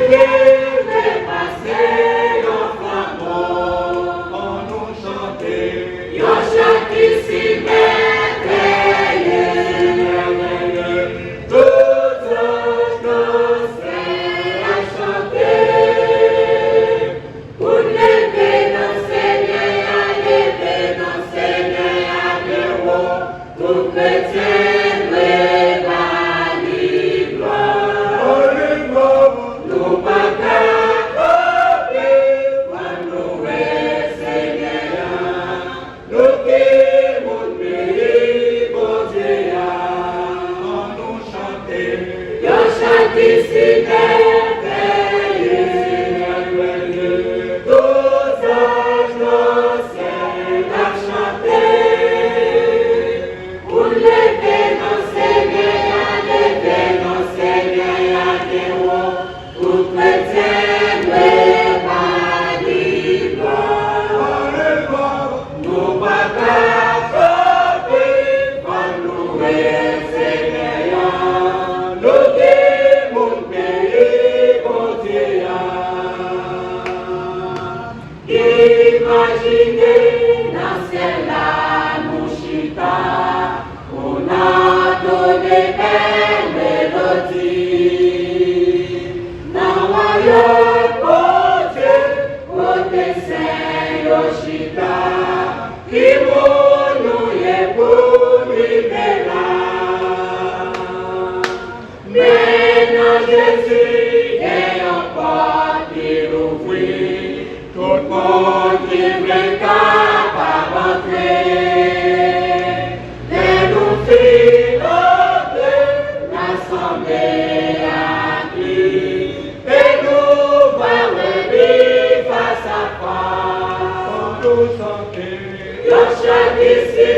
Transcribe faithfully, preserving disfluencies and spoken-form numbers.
Ki trepase yon flanbo, ann nou chante yon chan ki si mèvèye. Tout zanj nan syèl ap chante, pou n leve non Senyè a, leve non Senyè a byen wo. Tout kretyen dwe ba li glwa. Nou pa ka kanpe, fò n louwe Senyè a. Nou ki moun peyi Bondye a, ann nou chante yon chan ki si mèvèye. Tout zanj nan syèl ap chante, pou n leve non Senyè a, leve non Senyè a byen wo. Tout kretyen dwe ba li glwa. Nou pa ka kanpe, fò n louwe Senyè a. Nou ki moun peyi Bondye a. Imajine nan syèl la nou chita, pou n adore bèl melodi. Nan wayòm Bondye, kote sen yo chita, ki moun nou ye pou n rive la? Men nan Jezi, gen yon pòt ki louvri, tout moun ki vle kapab antre. Lè nou fin antre, n a sanble ak li, e nou va wè li fas a fas. Ann nou chante yon chan ki si